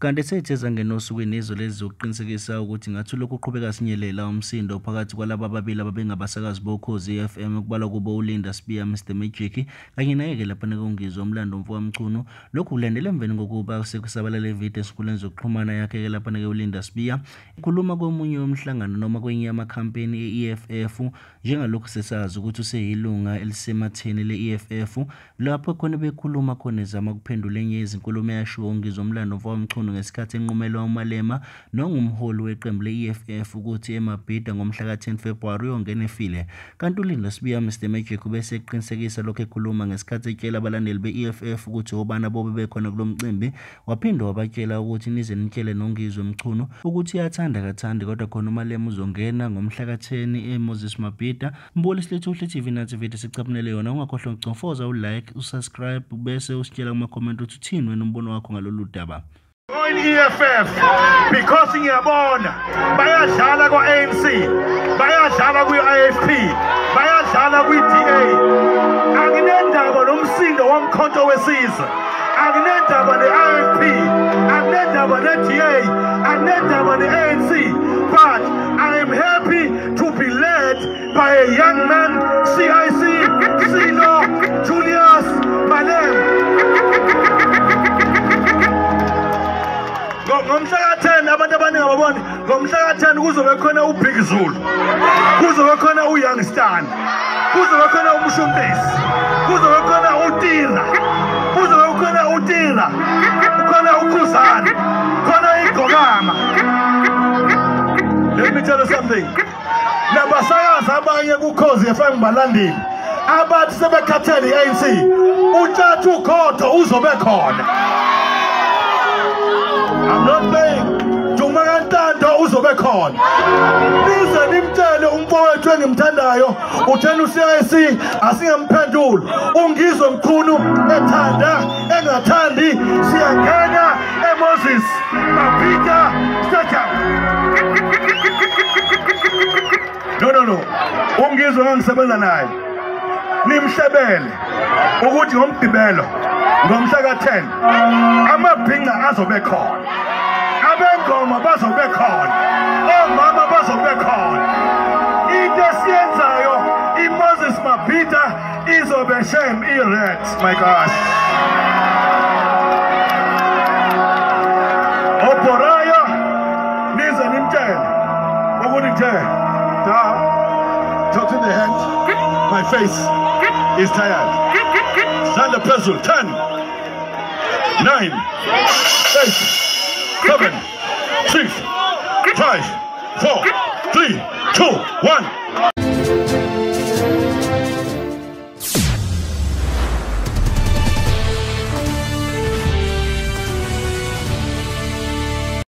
Kanti sethe zangena osukwini izolo ezizokuqinisekisa ukuthi ngathi lokhu kuqhubeka sinyelela umsindo phakathi kwalaba ababili ababengabasakazi boKhozi FM, okubalwa kubo uLinda Sibiya, Mr Magic, kanye naye-ke laphana kuNgizwe Mlando mfokaMchunu. Lokhu kulandela emveni kokuba sekusabalala ividiyo esikhuleni zokuxhumana yakhe-ke laphana-ke uLinda Sibiya ekhuluma komunye womhlangano noma kwenye yamakhampeni e-EFF, njengalokhu sesazi ukuthi useyilunga elisematheni le-EFF, lapho khona bekhuluma khona ezama ukuphendula enye yezinkulumo eyashiwo uNgizwe Mlando mfokaMchunu ngesikhathi enqumelwa uMalema nongumholi weqembu le-EFF ukuthi eMabhida ngomhla ka-10 February uyongena efile. Kanti uLinda Sibiya, Mr Magic, ubese eqinisekisa lokho ekhuluma ngesikhathi etshela abalandeli be-EFF ukuthi obani abobe bekhona kulo mcimbi. Waphinde wabatshela ukuthi nize nitshele noNgizwe Mchunu ukuthi uyathanda kathandi, kodwa khona uMalema uzongena ngomhla ka-10 eMoses Mabhida. Mbuli silethe Uhle TV nathi video sicaphunele yona. Ungakhohlwa ukucofoza u-like, usubscribe, bese usitshela kuma-comment ukuthi uthini wena umbono wakho ngalolu daba. Join EFF because ngiyabona bayadlala kwa-ANC, bayadlala kwi-IFP, bayadlala kwi-DA. Anginendaba nomsindo womkhonto wesizwe, anginendaba ne-IFP, anginendaba ne-DA, anginendaba ne-ANC, but I am happy to be led by a young man, CIC Silo Julius Malema. Ngomhla ka-10 abantu abaningi ababoni, ngomhla ka-10 kuzobe khona uBig Zulu, kuzobe khona uYoung Stan, kuzobe khona uMshumpisi, kuzobe khona uTira, kuzobe khona uTira, khona uKhuzani, khona iGokama. Let me tell you something. Nabasakazi abanye kuKhozi FM balandeli abathi sebekhathele i-ANC, uTshatha uKhotho uzobe khona. I'm not playing. Juma kaNtando uzobe khona. Nize nimtshele umfowethu engimthandayo uthena uCIC asingamphenduli. UNgizwe Mchunu ethanda engathandi siyangena eMoses Mabhida Stadium. No no no. UNgizwe ngangisebenza naye. Nimhlebele ukuthi ngomgqibelo ngomhla ka-10 amabhinca azobe khona, abengoma bazobe khona, omama bazobe khona. Into esiyenzayo iMoses Mabhida izobe shame i-red. My gosh. Obhorayo nize nimtshele ukuthi ngithe da talk in the hand, my face is tired. Stand up, puzzle. 10, 9, 8, 7, 6, 5, 4, 3, 2, 1.